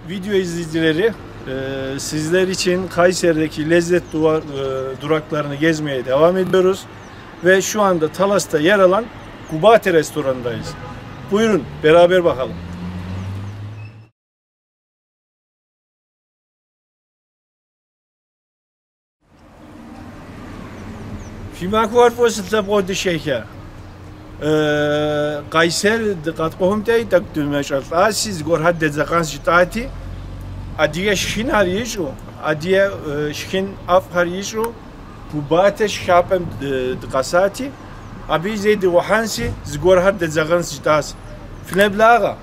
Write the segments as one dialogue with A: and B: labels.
A: Video izleyicileri, sizler için Kayseri'deki lezzet duraklarını gezmeye devam ediyoruz. Ve şu anda Talas'ta yer alan Gubate restoranındayız. Buyurun beraber bakalım. Фи махуэр фӏыуэ си лъэпкъыу дышэхэ. Къайсэр дыкъэткӏуэхумкӏэ тӏэкӏу дымэщӏэлӏаси, зыгуэрхэр дедзэкъэнщ жытӏати, адыгэ шхынхэр ищӏу, адыгэ шхын ӏэфӏхэр ищӏу Губатэ шхапӏэм дыкъэсати, абы зей дыӏухьэнси, зыгуэрхэр дедзэкъэнщ жытӏащ. Фынеблагъэ!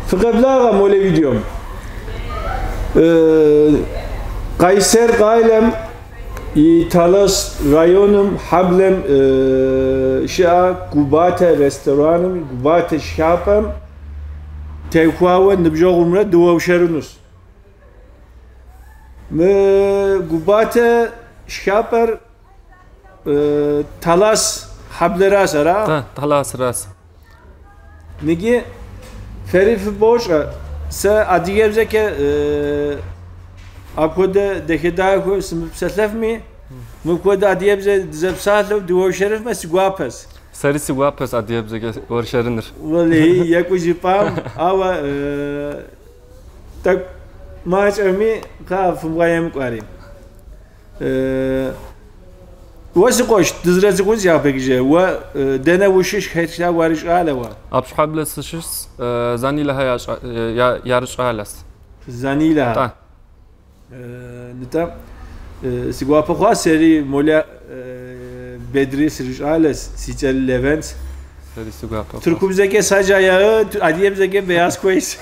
A: Фыкъеблагъэ молей видеом. Къайсэр къалэм и Талас районым хьэблэм щыӏэ Губатэ рестораным, Губатэ шхапӏэм теухуауэ ныбжьэгъумрэ дыуэршэрынущ. Мы Губатэ шхапӏэр Талас хьэблэращ, ара?
B: Да, Таласращ.
A: Ныги фэри фыбощӏэ, сэ адыгэбзэкӏэ апхуэдэ дахэ-дахэу сымыпсэлъэфми, мыпхуэдэ адыгэбзэ дызэпсалъэу дыуэршэрыфмэ си гуапэщ.
B: Сэри си гуапэщ адыгэбзэкӏэ уэршэрыныр.
A: Уэлэхьи, екӏуу жыпӏам, ауэ тӏэкӏу мащӏэми кхъа фымыгъэемыкӏу ари. Уэ си къуэш, дызэрыцӏыхунщ япэкӏэ. Уэ дэнэ ущыщ, хэтхэ уарищӏалэ уэ?
B: Апщхьэблэ сыщыщ, Занилэхэ ярыщӏалэс.
A: Занилэхэ?
B: Тӏэ.
A: Нтӏэ, си гуапэ хъуа, сэри Молэ Бедри срищӏалэс, си цӏэр Левентщ.
B: Сэри си гуапэ хъуащ.
A: Тыркубзэкӏэ саджа яӏэ, адыгэбзэкӏэ бэяз хуейщ.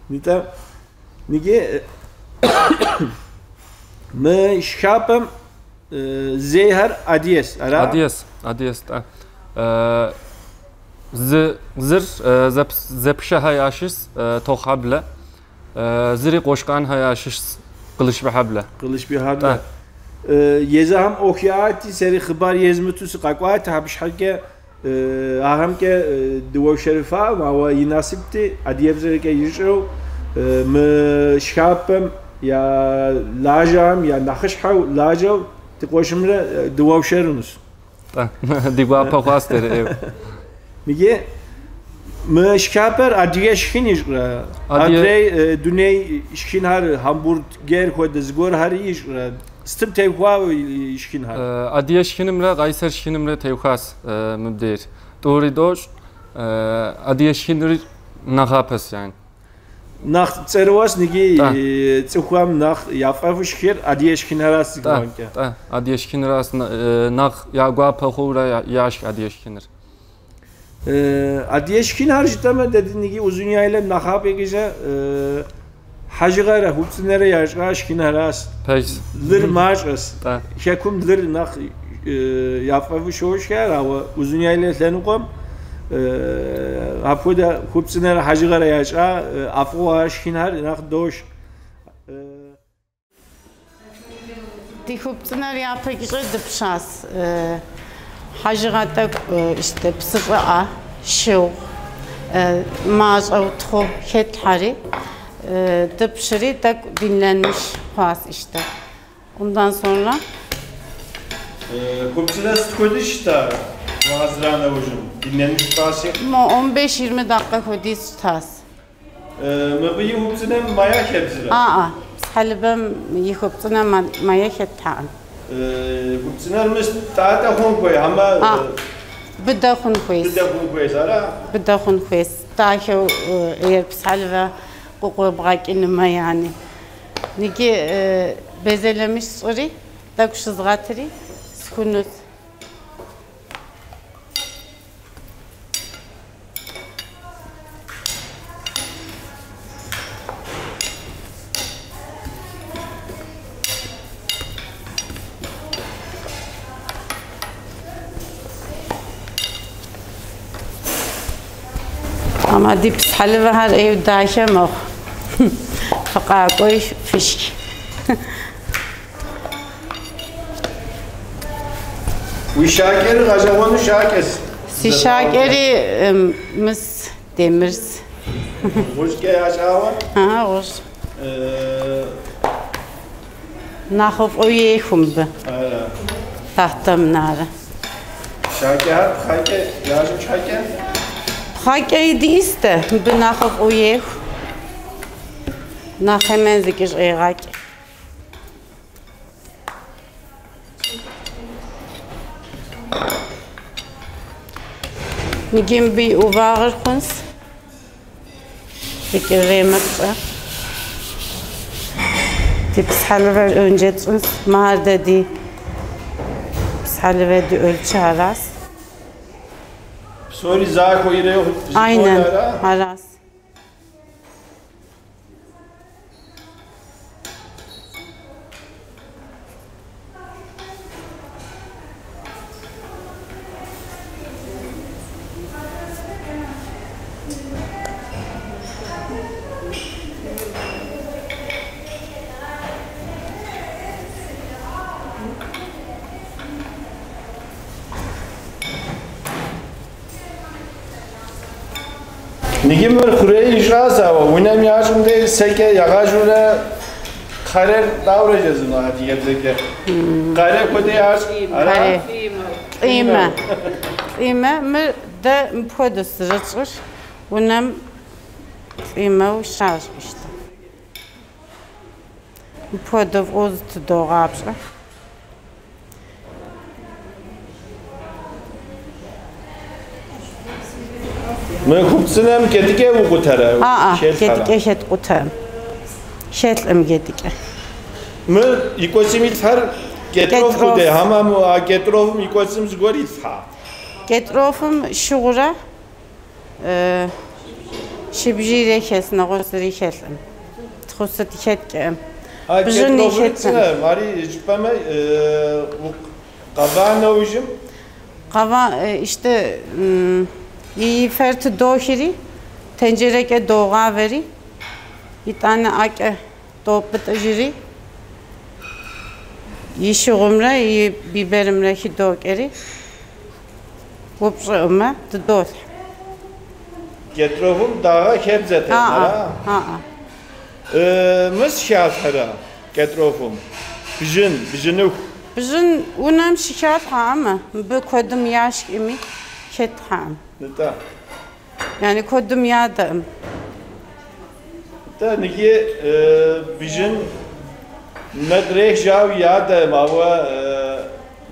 A: Нтӏэ, ныги мы шхапӏэм зейхэр адыгэщ, ара?
B: Адыгэщ, адыгэщ, тӏэ. Зыр Зэпшэхэ ящыщ, Тохьэблэ, зыри Къошкъанхэ ящыщ, Къылышбийхьэблэ.
A: Къылышбийхьэблэ. Езыхэм ӏуэху яӏати, сэри хъыбар езмыту сыкъэкӏуат, абы щхьэкӏэ ахэмкӏэ дыуэршэрыфакъым, ауэ и насыпти адыгэбзэкӏэ ищӏэу мы шхапӏэм я лажьэхэм я нэхъыщхьэу лажьэу ди къуэшымрэ дыуэршэрынущ.
B: Тӏэ, ди гуапэ хъуащ дэри.
A: Мыги мы шхапӏэр адыгэ шхын ищӏрэ, адрей дуней шхынхэр гамбургер хуэдэ зыгуэрхэр ищӏрэ, сытым теухуауэ и шхынхэр?
B: Адыгэ шхынымрэ къайсэр шхынымрэ теухуащ мыбдейр. Тӏури дощӏ, адыгэ шхыныр нэхъапэщ, yani.
A: Нэхъ цӏэрыуэщ ныги цӏыхухэм нэхъ яфӏэфӏу шхыр адыгэ шхынхэращ зыгуэркӏэ.
B: Тӏэ, адыгэ шхыныращ нэхъ я гуапэ хъуурэ яшх адыгэ шхыныр.
A: Адыгэ шхынхэр жытӏэмэ, дэ ныги Узуняйлэм нэхъапэкӏэ хьэжыгъэрэ хупцӏынэрэ ящӏа шхынхэращ.
B: Пэжщ.
A: Лыр мащӏэщ. Хэкум лыр нэхъ яфӏэфӏу щошхэр, ауэ Узуняйлэ лъэныкъуэм апхуэдэ хупцӏынэрэ хьэжыгъэрэ ящӏа ӏэфӏыгъуэ шхынхэр нэхъ дош.
C: Ди хупцӏынэр япэкӏэ дыпщащ. Хьэжыгъэ тӏэкӏу işte псы щӏыӏэ, шыгъу, мащӏэу тхъу хетлъхьэри, дыпщри тӏэкӏу dinlenmiş хъуащ işte. Ondan sonra
A: Хупцӏынэр сыт хуэдиз щыта бгъэхьэзыра нэужьым? Dinlenmiş хъуаси?
C: Мо 15-20 dakika хуэдиз щытащ.
A: Мыбы и хупцӏынэм мая хэбдзрэ?
C: Аӏэ, псыхьэлывэм и хупцӏынэм мая хетхьэӏым.
A: Хупцӏынэр мыс тӏатӏэ хъун хуей, хьэмэ?
C: Быдэ хъун хуейщ.
A: Быдэ хъун хуейщ, ара?
C: Быдэ хъун хуейщ. Дахэу псыхьэлывэ къыкъуэбгъэкӏынумэ, yani. Ныги безелэмыщ сщӏыри, тӏэкӏу щызгъэтри, схунут. Ama ди псыхьэлывэхэр ӏейуэ дахэ мэхъу. Фыкъакӏуи фышх.
A: Уи щакӏэр гъэщӏэгъуэну щакӏэс.
C: Си щакӏэри мыс темырс.
A: Гъущӏкӏэ ящӏауэ?
C: Ага, гъущӏ. Нэхъыфӏу еху мыбы. Тахътэм нэрэ.
A: Щакӏэхэр пхъэкӏэ ящӏым щхьэкӏэ?
C: Пхъэкӏэ диӏыстэ, мыбы нэхъыфӏу еху. Нэхъ хьэмэн зыкӏыщӏегъэкӏ. Иджы мыбы и ӏувагъыр хъунс. Зыкӏыремыпщӏэ. Ди псыхьэлывэр önce тщӏынс. Мыхэр дэ ди псыхьэлывэ ди ölçü арас.
A: Псори захуэ ирехъу
C: Aynen,
A: ара?
C: Арас.
A: Иджы мыр хъурей ищӏащ, ауэ унэм ящӏым деж сэкӏэ ягъэжурэ каре дауэрэ жызыӏэну адыгэбзэкӏэ? Каре хуэдэ ящӏ, ара?
C: Каре. Плӏимэ. Плӏимэ. Мыр дэ мыпхуэдэу зэрытщӏыр унэм плӏимэу щащӏ ищтэ. Мыпхуэдэу фӏыуэ зытыдогъапщӏэ.
A: Мы хупцӏынэм джэдыкӏэ укъутэрэ?
C: Аӏэ,
A: Хэлъхьэрэ?
C: джэдыкӏэ хэткъутэм. Хэлъӏым джэдыкӏэ.
A: Мыр и кӏуэцӏым илъхьэр кӏэтӏоф
C: Кӏэтӏоф.
A: хуэдэ, хьэмэ а кӏэтӏофым и кӏуэцӏым зыгуэр илъхьа?
C: Кӏэтӏофым шыгъурэ шыбжийрэ хэлъ, нэгъуэщӏ зыри хэлъӏым. Тхъусыт хэткӏэӏым.
A: А
C: Бжьыни
A: кӏэтӏофыр
C: хэтӏым.
A: цӏынэ, ари жыпӏэмэ, къэва нэужьым
C: Къэва, işte и фэр тыдохри, тенджэрэкӏэ догъавэри, итӏанэ ӏэкӏэ допӏытӏыжри, и шыгъумрэ и биберымрэ хыдокӏэри, упщӏыӏумэ тыдолъхь.
A: Кӏэтӏофым дагъэ хэбдзэтэкъым,
C: Аӏэ,
A: ара?
C: аӏэ.
A: Мыс халъхьэрэ кӏэтӏофым? Бжьын, бжьыныху.
C: Бжьын унэм щыхалъхьэӏымэ, мыбы куэдым яшхӏыми хетхьэӏым.
A: Нтӏэ.
C: Yani куэдым ядэӏым.
A: Нтӏэ, ныги бжьын мэ кърех жаӏэу ядэӏым, ауэ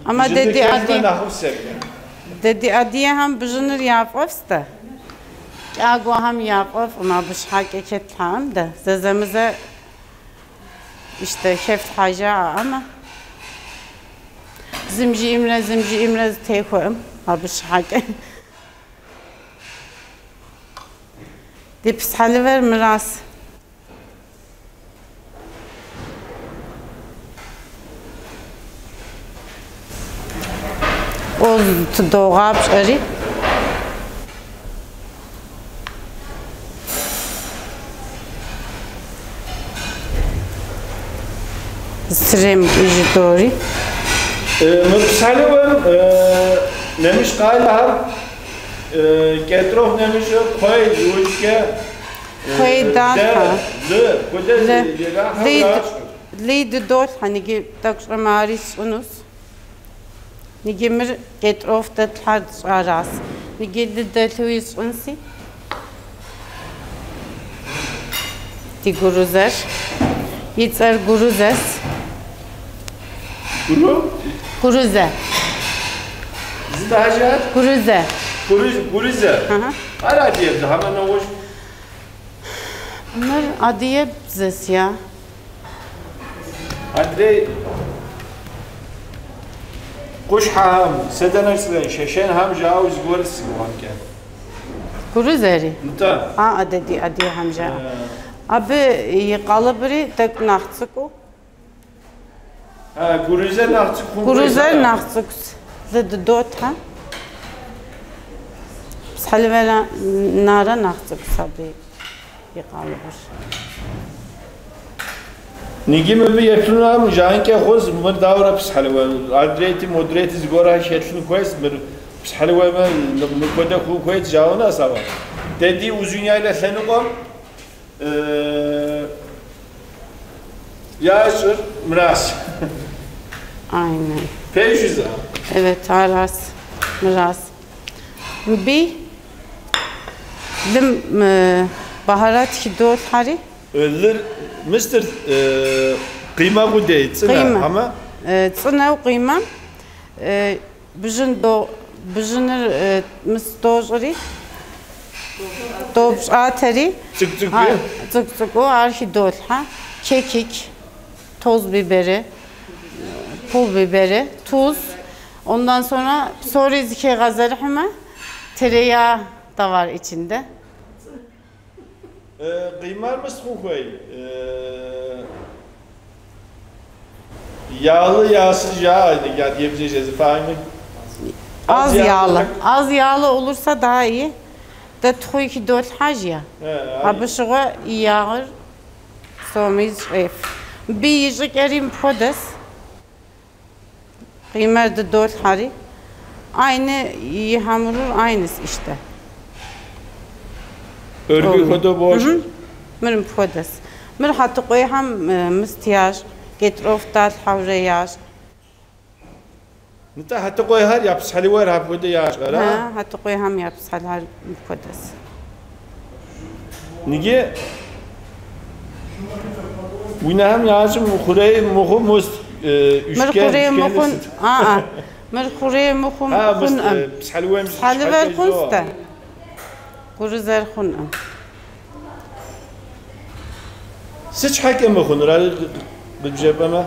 C: Ama
A: бжьыныр
C: дэ ди
A: хэлъмэ
C: ади
A: нэхъыфӏ сэкӏэ.
C: Дэ ди адыгэхэм бжьыныр яфӏэфӏ дэ. Кӏагуэхэм яфӏэфӏым, абы щхьэкӏэ хетлъхьэӏым дэ. Зэзэмызэ işte хэфлъхьэ жаӏэӏымэ. Зым жиӏэмрэ зым жиӏэмрэ зэтехуэӏым абы щхьэкӏэ. Ди псыхьэлывэр мырас. Фӏыуэ тыдогъапщӏэри. Зытремыкӏыжы дори.
A: Мы псыхьэлывэм нэмыщӏ къалэхэр кӏэтӏоф нэмыщӏ кхъуей иужькӏэ
C: Кхъуей далъхьэ.
A: лы, хуэдэ
C: Лы.
A: жэрахьэу
C: Лы
A: ящӏ.
C: Лы дыдолъхьэ, ныги тӏэкӏу щӏэмэ ари сщӏынус. Ныги мыр кӏэтӏоф дэтлъхьэр тщӏарас. Ныги лы дэлъуи сщӏынси. Ди гурузэр. И цӏэр гурузэс.
A: Гуру?
C: Гурузэ.
A: Зы дахьэжат?
C: Гурузэ.
A: Гурузэ.
C: Aha.
A: Ар адыгэбзэ, хьэмэ нэгъуэщӏ?
C: Мыр адыгэбзэс я.
A: Адрей къущхьэхэм, сэ дэнэ сцӏэрэ, шэшэнхэм жаӏэу зыгуэр сыгугъэмкӏэ.
C: Гурузэри.
A: Нтӏэ.
C: Аӏэ, дэ ди адыгэхэм жаӏэ. Абы и къалыбри тӏэкӏу нэхъ цӏыкӏуу.
A: А, гурузэр нэхъ цӏыкӏу хъун хуейщ,
C: Гурузэр
A: ара?
C: Нэхъ цӏыкӏущ. Лы дыдотхьэ. Псы хьэлывэ нэрэ нэхъ цӏыкӏущ абы и къалыбыр.
A: Ниги мыбы еплъынухэм жаӏэнкӏэ хъунщ, мыр дауэрэ псы хьэлыуэ, адрейти модрейти зыгуэрхэр хэлъын хуейщ, мыр псы хьэлыуэмэ мыпхуэдэ хъун хуейт жаӏэунэс ауэ. Дэ ди Узуняйлэ лъэныкъуэм ящӏыр мыращ.
C: Aynen.
A: Пэж жызыӏэ.
C: Evet, аращ. Мыращ. Мыбы лым baharat хыдолъхьэри.
A: Лыр мыстыр къимэ къудей, цӏынэ,
C: Къимэ.
A: хьэмэ?
C: Цӏынэу къимэм бжьын до бжьыныр мыс дощӏри допщӏатэри.
A: Цӏыкӏу-цӏыкӏу.
C: Цӏыкӏу-цӏыкӏуу ар хыдолъхьэ. Kekik, toz biberi, pul biberi, tuz. Ondan sonra псори зыхегъэзэрыхьмэ, tereyağı da var içinde.
A: Къимэр мыс хъун хуей. Yağlı yağsız yağ ya diyebileceğiz efendim.
C: Az
A: Az yağlı.
C: yağlı. Az yağlı olursa daha iyi. Дэ тхъуи хыдолъхьэж я. Абы щыгъуэ и ягъыр псоми щӏеф. Мыбы и щӏыкӏэри мыпхуэдэс. Къимэр дыдолъхьэри. Aynı и hamurun aynısı işte.
A: Örgü хуэдэу бощӏ.
C: Мыр мыпхуэдэс. Мыр хьэтыкъуейхэм мыст ящӏ, кетӏроф далъхьэурэ ящӏ.
A: Нтӏэ хьэтыкъуейхэр я псы хьэлыуэр апхуэдэ ящӏ, ара?
C: Ха, хьэтыкъуейхэм я псы хьэлыуэр мыпхуэдэс.
A: Ниги унэхэм ящӏым хъурей мыхъум мыст
C: Мыр
A: üçgen,
C: хъурей
A: üçgenli
C: мыхъун,
A: сыт?
C: аа, мыр хъурей мыхъум
A: Ha, мыст
C: хъунӏым.
A: псы хьэлыуэм
C: Псы хьэлывэр
A: щхьэкӏэ
C: хъунщ
A: жызоӏэ.
C: дэ. Гурызэр хъунӏым.
A: Сыт щхьэкӏэ мыхъунур, ар къыбжепӏэмэ?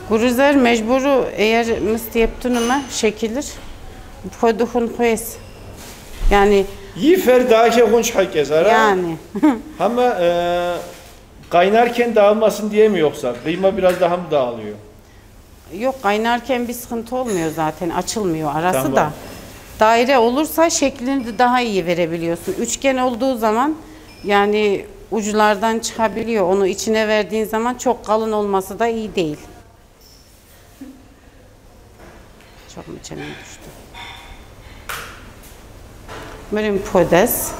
C: Гурызэр mecburu eğer mıst yeptunuma şekilir. Мыпхуэдэу хъун хуейс. Yani
A: И фэр дахэ хъун щхьэкӏэс, ара?
C: yani.
A: Ama kaynarken dağılmasın diye mi yoksa? Kıyma biraz daha mı dağılıyor?
C: Yok, kaynarken bir sıkıntı olmuyor zaten. Açılmıyor arası
A: Tamam.
C: da. Daire olursa şeklini de daha iyi verebiliyorsun. Üçgen olduğu zaman yani uçlardan çıkabiliyor. Onu içine verdiğin zaman çok kalın olması da iyi değil. Çok mu çenem düştü? Мырым пхуэдэс.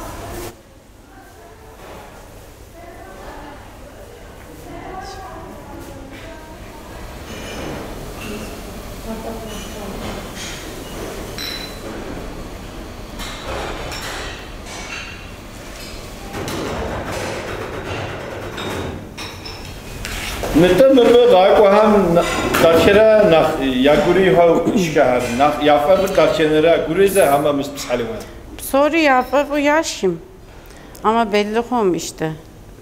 A: Нтӏэ мыбы къакӏуэхэм дэтхэнэ нэхъ я гурыхьэу шхыхэр, нэхъ яфӏэфӏыр дэтхэнэрэ гурызэ хьэмэ мыс псы хьэлыуэ?
C: Псори яфӏэфӏу яшхым. Ama belli хъум işte.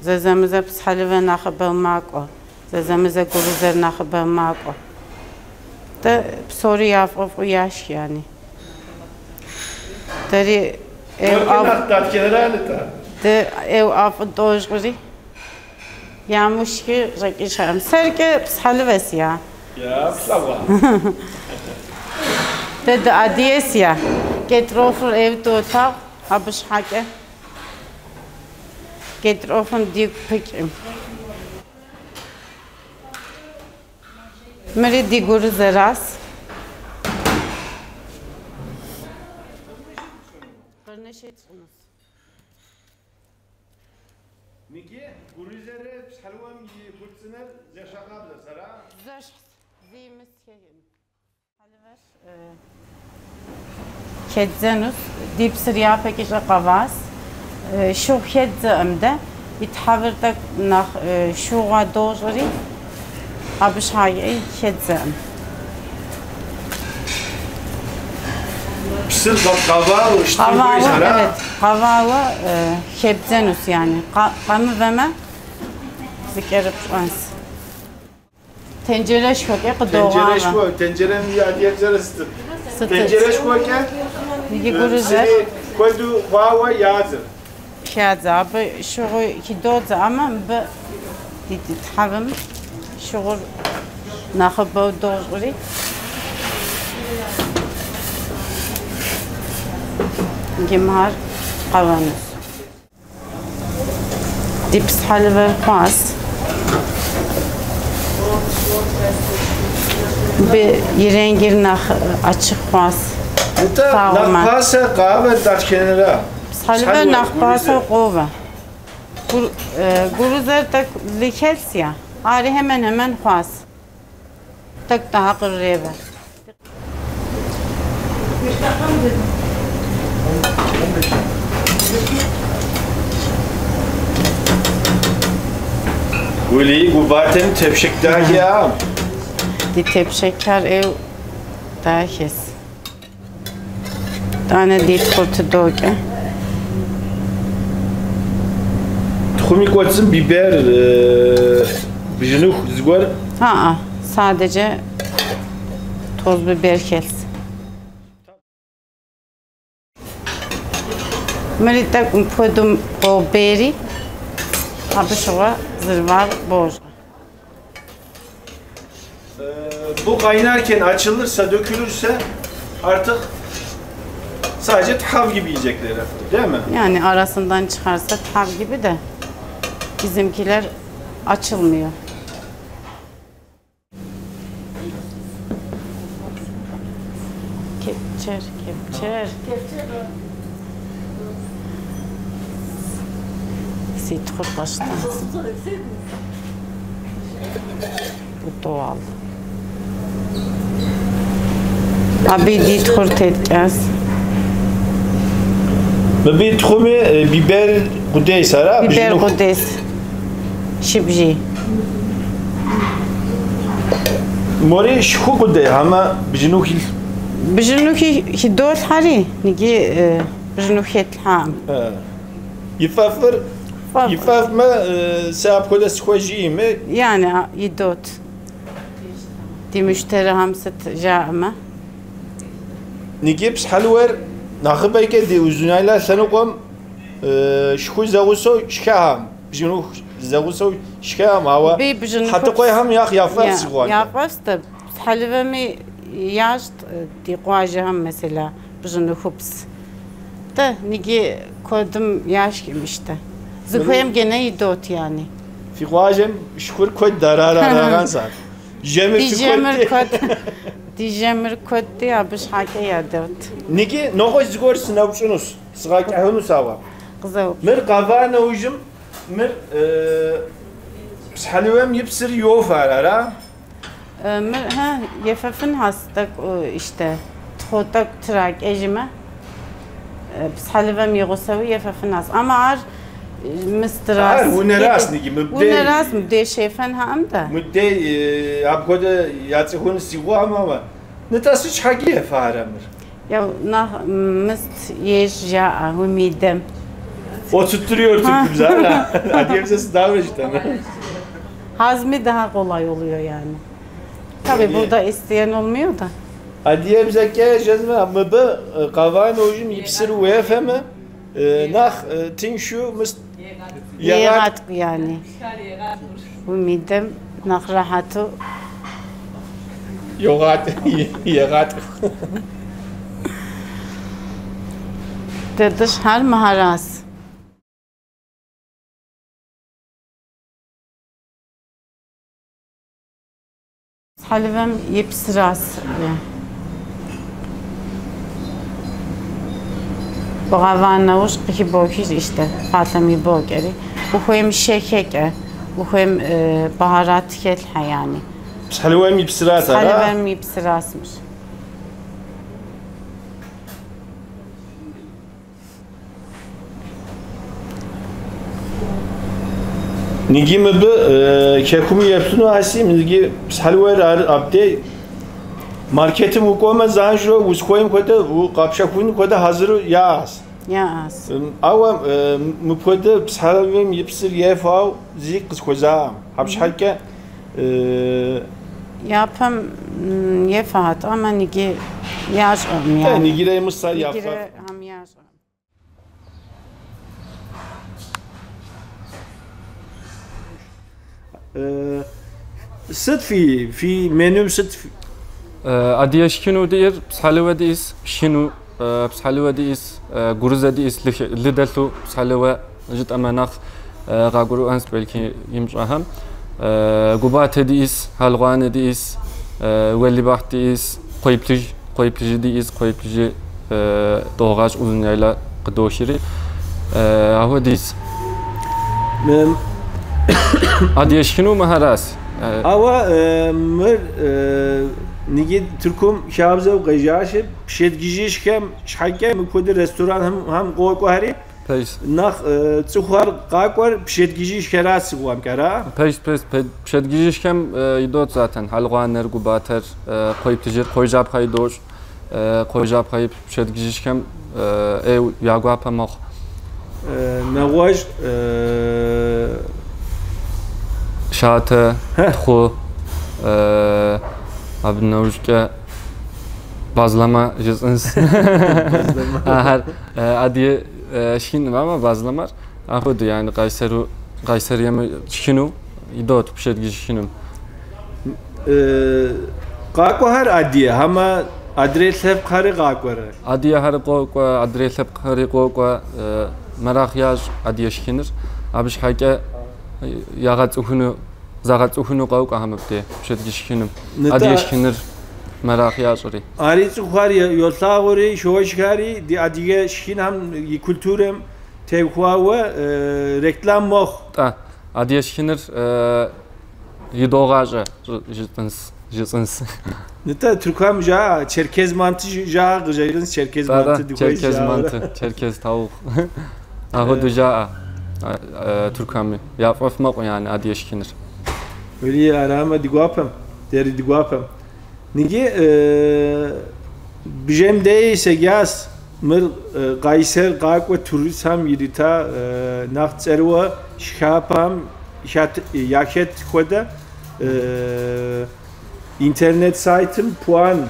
C: Зэзэмызэ псы хьэлывэ нэхъыбэу макӏуэ. Зэзэмызэ гурызэр нэхъыбэу макӏуэ. Дэ псори яфӏэфӏу яшх yani. Дэри эу
A: Уэркӏэ нэхъ дэтхэнэрэ нтӏэ?
C: Дэ эу ӏэфӏу дощӏри. Ямышхи щӏэкӏыжхэм. Сэркӏэ псы хьэлывэс я.
A: Я, плъэгъуа.
C: Дэ дыадыгэс я. Кетӏрофыр эу долъагъу абы щхьэкӏэ. Кетӏрофым дигу пыкӏым. Мыри ди гурызэрас.
A: Ниги гурызэрэ псы хьэлыуэм и хурцынэр зэщхьэкъабзэщ, ара?
C: Зэщхьщ. Зимыс хедзэнущ. Ди псыр япэкӏэ щӏэ къэвас. Шыгъу хеддзэӏым дэ. И тхьэвыр тӏэкӏу нэхъ шыгъуэ дощӏри, абы щхьэкӏэ хеддзэӏым.
A: Псыр къэвауэ щытын
C: Къэвауэ,
A: хуейщ, ара?
C: evet. Къэвауэ хебдзэнущ yani. Къэмывэмэ зыкӏэрыпщӏэнщ. Тенджэрэшхуэкӏэ къыдогъавэ.
A: Тенджэрэшхуэ, тенджэрэм и адыгэбзэр сытыр?
C: Сытыр?
A: Тенджэрэшхуэкӏэ
C: Иджы гурызэр.
A: псыри куэду хъуауэ ядзыр.
C: Хадзэ, абы шыгъу хыдодзэ, амэ мыбы ди тхьэвым шыгъур нэхъыбэу дощӏри. Гимар къэвэнущ. Ди псхьэлывэр хъуас. Мыбы и ренгир нэхъ ачык хъуас.
A: Нтӏэ, нэхъ пасэ къавэ дэтхэнэра?
C: Псхьэлывэр нэхъ пасэу къовэ. Гурузэр тӏэкӏу лы хэлъс я. Ари hemen hemen хъуас. Тӏэкӏу daha къырревэ.
A: Гули Губатэм тепшэк дахи яӏэм.
C: Ди тепшэкхэр ӏейуэ дахэс. Итӏанэ ди тхъур тыдокӏэ.
A: Тхъум и кӏуэцӏым бибер бжьыныху зыгуэр?
C: Аӏэ, sadece toz biber хэлъс. Мыри тӏэкӏу мыпхуэдэу къобери, абы щыгъуэ зэрывар бощӏэ.
A: Bu kaynarken açılırsa, dökülürse artık sadece tav gibi yiyecekler, değil mi?
C: Yani arasından çıkarsa tav gibi de bizimkiler açılmıyor. Kepçer, kepçer. Си тхъур къэщтэн. Bu doğal. Абы ди тхъур теткӏас.
A: Мыбы тхъуми biber къудейс, ара?
C: Biber
A: Бжьыныху.
C: къудейс. Шыбжий.
A: Мори шху къудей, хьэмэ бжьыныху илъ?
C: Бжьыныху хыдолъхьэри, ныги бжьыныху хетлъхьаӏым.
A: И фӏэфӏыр,
C: Фӏэфӏ.
A: и фӏэфӏмэ, сэ апхуэдэ сыхуэжиӏымэ.
C: Yani idot. Ди müşteriхэм сыт жаӏэмэ.
A: Ныги псхьэлыуэр нэхъыбэкӏэ ди Узуняйла лъэныкъуэм шху зэгъусэу шхаӏым, бжьыныху зэгъусэу шхаӏым, ауэ
C: Би бжьыныху
A: хьэтыкъуейхэм яхъ яфӏэфӏ зыгуэркӏэ.
C: Яфӏэфӏ дэ псхьэлывэми ящӏт ди къуажэхэм mesela бжьыныхупс. Дэ ныги куэдым яшхым işte. Зыхуейм генэ идот yani.
A: Фи къуажэм шхур куэд дарарарагъэнс ар. Жэмыр
C: Ди
A: фи
C: жэмыр
A: куэдти.
C: куэд. Ди жэмыр куэдти абы щхьэкӏэ ядот.
A: Ныги нэгъуэщӏ зыгуэр сынэупщӏынущ, сыкъэкӏыхьынущ ауэ.
C: Къызэупщӏ.
A: Мыр къэва нэужьым, мыр псхьэлыуэм и псыр йофэ ар, ара?
C: Мыр хэ ефэфын хьэс тӏэкӏу işte. Тхъу тӏэкӏу тракӏэжымэ, псхьэлывэм и гъусэуи ефэфын хьэс. Амэ ар мыстрас.
A: Ар унэрас ныги, мыбдей.
C: Унэрас, мыбдей щефэн хьэӏым дэ.
A: Мыбдей апхуэдэ яцӏыхун си гугъэм, ауэ нытӏэ сыт щхьэкӏи ефэ ара мыр?
C: Я нэхъ мыст ещӏ жаӏэ уи мидэм.
A: Oturtturuyor Türk'ümüze hala. Hadi bize davranış tamam.
C: Hazmi daha kolay oluyor yani. Tabii burada isteyen olmuyor da.
A: Hadi bize geleceğiz mi? Mıbı qavan ojum yipsir uefeme nah tinşu mıst
C: Yegat yani. Bu midem nah rahatı.
A: Yogat yegat.
C: Dış her maharas. Halivem yipsiras. Бгъэва нэужь къыхибохыж işte фалъэм ибокӏэри. Ухуейм шэ хекӏэ, ухуейм baharat хелъхьэ yani.
A: Псхьэлыуэм и псырас ара?
C: Псхьэлывэм и псырас мыр.
A: Ниги мыбы хэкум еплъыну аси, ниги псхьэлыуэр ар абдей маркетым укӏуэмэ занщӏэу узыхуейм хуэдэ укъэпщэхун хуэдэ хьэзыру яӏэс.
C: Яӏэс.
A: Ауэ мыпхуэдэ псхьэлывэм и псыр ефауэ зи къысхуэзаӏым. Абы щхьэкӏэ
C: Япэм ефат, амэ ниги ящӏэӏым yani.
A: Нигирэ мыс ар яфӏэфӏ.
C: Нигирэхэм ящӏэӏым.
A: Сыт фи менюм сыт фи?
B: Адыгэ шхыну диӏэр псхьэлыуэ диӏэс, шхыну Псхьэлыуэ диӏэс, гурызэ диӏэс, лы дэлъу псхьэлыуэ жытӏэмэ нэхъ къагурыӏуэнс belki имыщӏэхэм. Губатэ диӏэс, хьэлгъуанэ диӏэс, уэлибахь диӏэс, кхъуейплъыжь, кхъуейплъыжьи диӏэс, кхъуейплъыжьи догъащ Узуняйла къыдохри. Ахуэдиз. Адыгэ шхыну мыхэращ.
A: Ауэ мыр ниги Тыркум хабзэу къежьащи, пщэдджыжьышхэм щхьэкӏэ мыпхуэдэ ресторанхэм къокӏуэхэри,
B: Пэжщ.
A: Нэхъ цӏыхухэр къакӏуэр пщэдджыжьышхэращ цӏыхухэмкӏэ, ара?
B: Пэжщ, пэжщ. Пщэдджыжьышхэм идот zaten хьэлгъуанэр, губатэр, кхъуейплъыжьыр, кхъуейжьапхъэ идощӏ. Кхъуейжьапхъэ пщэдджыжьышхэм ӏей я гуапэ мэхъу.
A: Нэгъуэщӏ
B: Шатэ, тхъу, абы нэужькӏэ bazlama жысӏэнс. Ахэр адыгэ шхынкъым, ауэ bazlamэр апхуэдэу, yani Къайсэру, Къайсэр шхыну идот пщэдджыжь шхыным.
A: Къакӏуэхэр адыгэ, хьэмэ адрей лъэпкъхэри къакӏуэрэ?
B: Адыгэхэр къокӏуэ, адрей лъэпкъхэри къокӏуэ, мэракъ ящӏ адыгэ шхыныр. Абы щхьэкӏэ ягъэцӏыхуну, загъэцӏыхуну къокӏуэхэм мыбдей пщэдджыжь шхыным.
A: Нтӏэ.
B: Адыгэ шхыныр мэракъ ящӏри.
A: Ари цӏыхухэр йолъагъури, шошхэри ди адыгэ шхынхэм и культурэм теухуауэ реклам мэхъу.
B: Тӏэ, адыгэ шхыныр идогъащӏэ жысӏэнс, жысӏэнс.
A: Нтӏэ, Тыркухэм жаӏэ, черкес манты жаӏэ къыжаӏэнс, черкес манты дыхуейщ
B: Черкес
A: жаӏэурэ.
B: Манты, черкес тавук. Апхуэдэу жаӏэ тыркухэми. Яфӏэфӏ мэхъу yani адыгэ шхыныр.
A: Уэли арамэ ди гуапэм, дэри ди гуапэм. Ниги бжэм дей сегяс мыр Къайсэр къакӏуэ туристхэм ирита нэхъ цӏэрыуэ шхапӏэм яхэт хуэдэ интернет сайтым пуан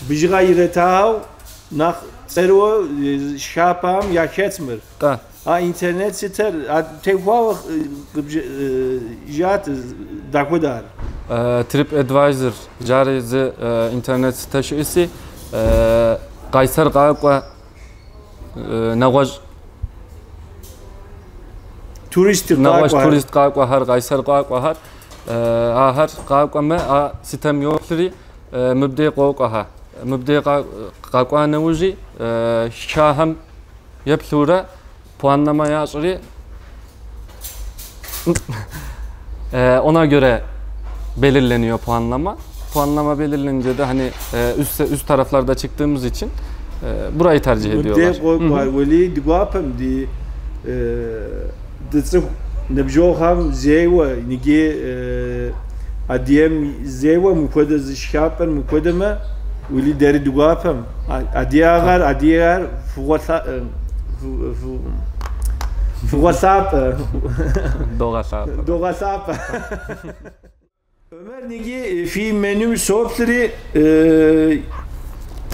A: бжыгъэ иритауэ нэхъ цӏэрыуэ шхапӏэм яхэтщ мыр.
B: Тӏэ.
A: А интернет сытэр теухуауэ жат дахуэдэ ар.
B: TripAdvisor жари зы интернет сытэ щыӏэси, Къайсэр къакӏуэ нэгъуэщӏ
A: Турист
B: нэгъуэщӏ
A: къакӏуэхэр.
B: Турист къакӏуэхэр, Къайсэр къакӏуэхэр, ахэр къакӏуэмэ, а сытэм йоплъри, мыбдей къокӏуэхэ. Мыбдей къакӏуа нэужьи, шхахэм еплъурэ puanlama ящӏри, ona göre belirleniyor puanlama. Puanlama belirlenince de hani üst üst taraflarda çıktığımız için burayı tercih
A: Мыбдей
B: ediyorlar.
A: къокӏуэ, уэли ди гуапэм ди ди цӏыху ныбжьэгъухэм зейуэ, ниги адыгэм зейуэ мыпхуэдэ зы шхапӏэр мыпхуэдэмэ, уэли дэри ди гуапэм. Адыгагъэр, адыгэр фыгъуэлъапӏэ.
B: Догъэлъапӏэ.
A: Догъэлъапӏэ. Өмэр ниги фи менюм соплъри,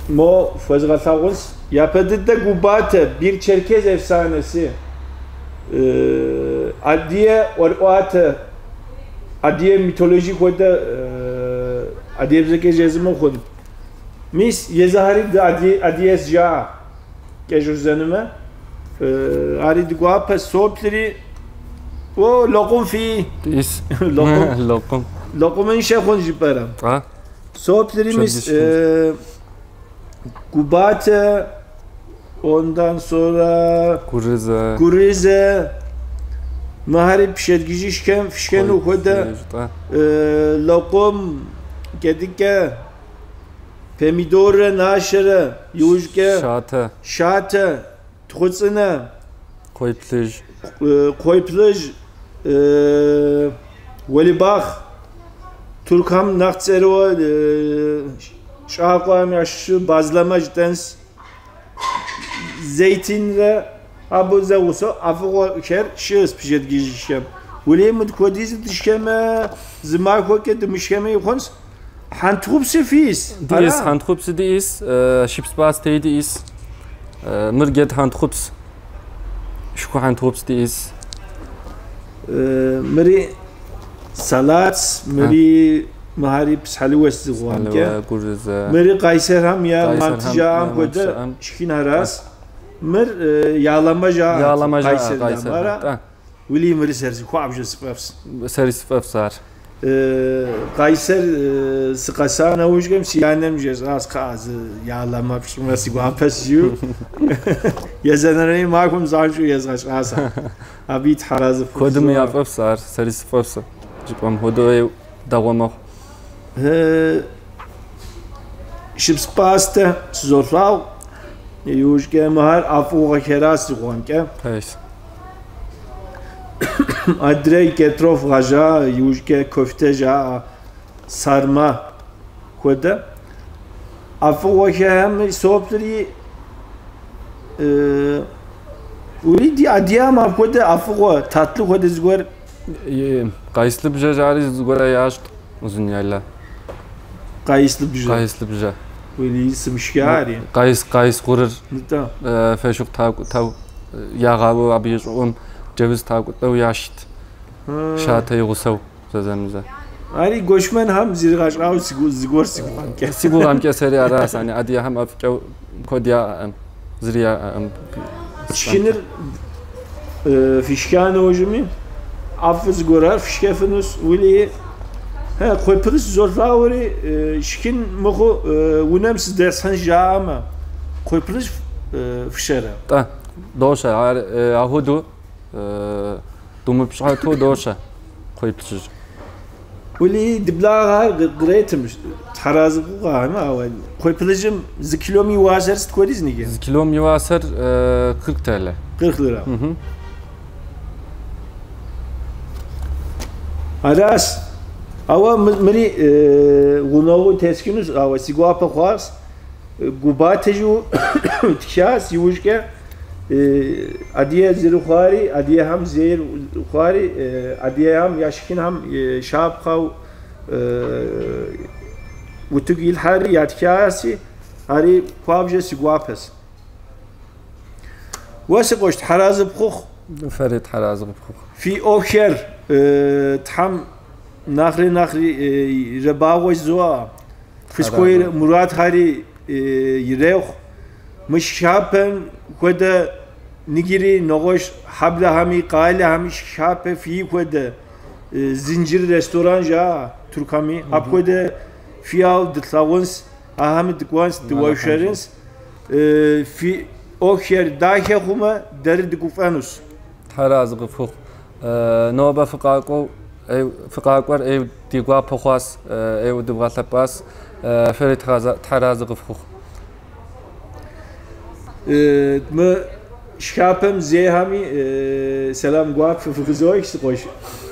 A: мо фэзгъэлъагъунс. Япэ дыдэ губатэ, bir Çerkez efsanesi. Адыгэ ӏуэрыӏуатэ, адыгэ мифологи хуэдэ адыгэбзэкӏэ жезымэ хъун. Мис езыхэри адыгэс жаӏэ кӏэжузэнымэ. Ари ди гуапэ соплъри, о, локъум фи.
B: Ис.
A: Локъум.
B: Локъум.
A: Локъумыншэ хъун жыпӏэрэ.
B: Тӏэ.
A: Соплъри мис
B: Пщэдджыжь
A: губатэ, ondan sonra
B: Гурызэ.
A: Гурызэ, мыхэри пщэдджыжьышхэм фшхэну хуэдэ
B: Тӏэ.
A: Локъум, кӏэдыкӏэ, помидоррэ нашэрэ, иужькӏэ
B: Шатэ.
A: Шатэ, тхъуцӏынэ,
B: Кхъуейплъыжь.
A: Кхъуейплъыжь, уэлибах, туркхэм нэхъ цӏэрыуэ щӏакӏуэм ящыщу bazlama жытӏэнс. Zeytinрэ абы зэгъусэу ӏэфӏыгъуэхэр щыӏэс пщэдджыжьышхэм. Уэлей мыпхуэдизу дышхэмэ, зы махуэкӏэ дымышхэмэ хъунщ. Хьэнтхъупси фиӏэс.
B: Диӏэс,
A: Ара?
B: Хьэнтхъупси диӏэс, шыпс пӏастэи диӏэс. Мыр гет хьэнтхъупс. Шху хьэнтхъупс диӏэс.
A: Мыри салат, мыри Мыхэри псхьэлыуэс зыгъуамкӏэ.
B: Гурызэ.
A: Мыри Къайсэрхэм я
B: Къайсэрхэм
A: манты жаӏэм
B: я
A: хуэдэ
B: манты жаӏэм.
A: шхынхэрас. Мыр ялама жаӏэ.
B: Ялама жаӏэ
A: Къайсэрхэм.
B: Къайсэрхэм.
A: Ара?
B: Тӏэ.
A: Ули мыри сэр хуабжьу сфӏэфӏс.
B: Сэри сфӏэфӏс ар.
A: Къайсэр сыкъэса нэужькӏэм си анэм жесӏащ, кхъыӏэ, зы ялама пщӏымэ си гуапэщ жиӏэу. Езанэрей махуэм занщӏэу езгъэщӏащ ар. Абы и тхьэразы
B: Куэдым яфӏэфӏс ар, сэри сфӏэфӏс. Жыпӏэм хуэдэу дэгъуэ мэхъу.
A: Шыпс пӏастэ сызолъагъу. Иужькӏэ мыхэр ӏэфӏыгъуэхэращ зыгъуэмкӏэ.
B: Пэжщ.
A: Адрей кӏэртӏоф гъэжьа, иужькӏэ кофте жаӏэ, сарма хуэдэ. ӏэфӏыгъуэхэм соплъри, ури ди адыгэм апхуэдэ ӏэфӏыгъуэ, татлы хуэдэ зыгуэр.
B: Къайслыбжьэ жари зыгуэрэ ящӏт Узуняйла.
A: Къайслыбжьэ.
B: Къайслыбжьэ.
A: Ули сымышхари.
B: Къайс къайс гъурыр
A: Нтӏэ.
B: фешыкъу такӏутӏэу ягъауэу абы и щӏыӏум джэвыз такӏутӏэу яшт. Шатэ и гъусэу зэзэмызэ.
A: Ари гуэшмэнхэм зригъэщӏауэ зыгуэр си гугъэмкӏэ.
B: Си гугъэмкӏэ сэри аращ, ани адыгэхэм ӏэфӏкӏэу куэд яӏэкъым, зыри яӏэкъым.
A: Шхыныр фишха нэужьми, ӏэфӏу зыгуэрхэр фшхэфынущ. Ули кхъуейплъыжь золъагъури, шхын мыхъуу унэм сыдэсхьын жаӏэмэ, кхъуейплъыжь фшэрэ?
B: Тӏэ, дощэ. Ар ахуэдэу думыпщӏэту дощэ кхъуейплъыжь.
A: Ули ди благъэхэр къретым тхьэразы хъугъэхэм, ауэ кхъуейплъыжьым зы килом и уасэр сыт хуэдиз ныджы?
B: Зы килом и уасэр 40 TL.
A: 40 лира. Аращ. Ауэ мыри гъунэгъуу тесхынущ, ауэ си гуапэ хъуащ. Губатэжу тхащ иужькӏэ адыгэ зэрыхъуари, адыгэхэм зейр хъуари, адыгэхэм я шхынхэм щапхъэу утыку илъхьэри ятхащи, ари хуабжьу си гуапэщ. Уэ си къуэш, тхьэразы пхухъу.
B: Фэри тхьэразы къыпхухъу.
A: Фи ӏуэхухэр Тхьэм нэхъри нэхъри иребагъуэ жызоӏэ. Фызыхуей мурадхэри ирехъу. Мы шхапӏэм хуэдэ ныджыри нэгъуэщӏ хьэблэхэми къалэхэми шхапӏэ фий хуэдэ зынджыр ресторан жаӏэ туркхэми. Апхуэдэ фиӏэу дылъагъунщ, ахэми дыкӏуэнщ, дыуэршэрынщ. Фи ӏуэхухэр дахэ хъумэ, дэри дыгуфӏэнущ.
B: Тхьэразы къыпхухъу. Нобэ фыкъакӏуэу, фыкъакӏуэр ӏейуэ ди гуапэ хъуащ, ӏейуэ дывгъэлъэпӏащ. Фэри тхьэразы къыфхухъу.
A: Мы шхапӏэм зейхэми сэлам гуапэ фыхузох, си къуэш.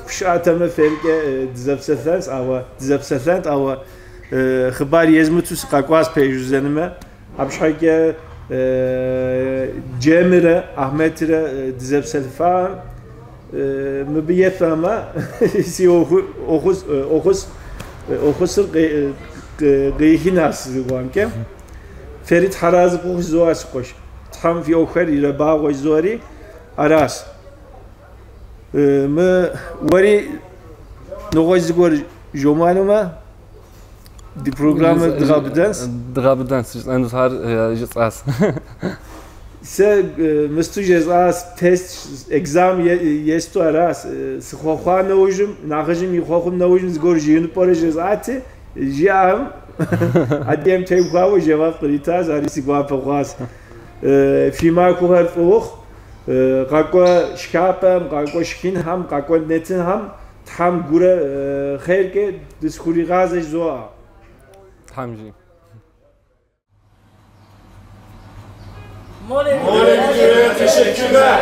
A: Фщыӏэтэмэ феркӏэ дызэпсэлъэнщ, ауэ дызэпсэлъэнт, ауэ хъыбар езмыту сыкъэкӏуащ пэжу жызӏэнумэ. Абы щхьэкӏэ Джемрэ Ахьмэтрэ дызэпсэлъыфахэм мыбы ефэмэ си ӏуэхусыр къихынащ зыгуэркӏэ. Фэри тхьэразы фыхъу жызоӏэ, си къуэш. Тхьэм фи ӏуэхухэр иребагъуэ жызоӏэри аращ. Мы уэри нэгъуэщӏ зыгуэр жомыӏэнумэ, ди программэр дгъэбыдэнщ.
B: Дгъэбыдэнщ, жысӏэнущ ар жысӏащ.
A: Сэ мысту жесӏащ, тест, экзамен есту аращ. Сыхъуэхъуа нэужьым, нэхъыжьым и хъуэхъум нэужьым зыгуэр жиӏэну пӏэрэ жесӏати, жиӏэм адыгэм теухуауэ жэуап къритащ, ари си гуапэ хъуащ. Фи махуэхэр фӏы ухъу, къакӏуэ шхапӏэм, къакӏуэ шхынхэм, къакӏуэ нэтынхэм Тхьэм гурэ хъеркӏэ дысхуригъазэ жызоӏэ.
B: Тхьэм жи.
D: Molekul'e teşekkürler.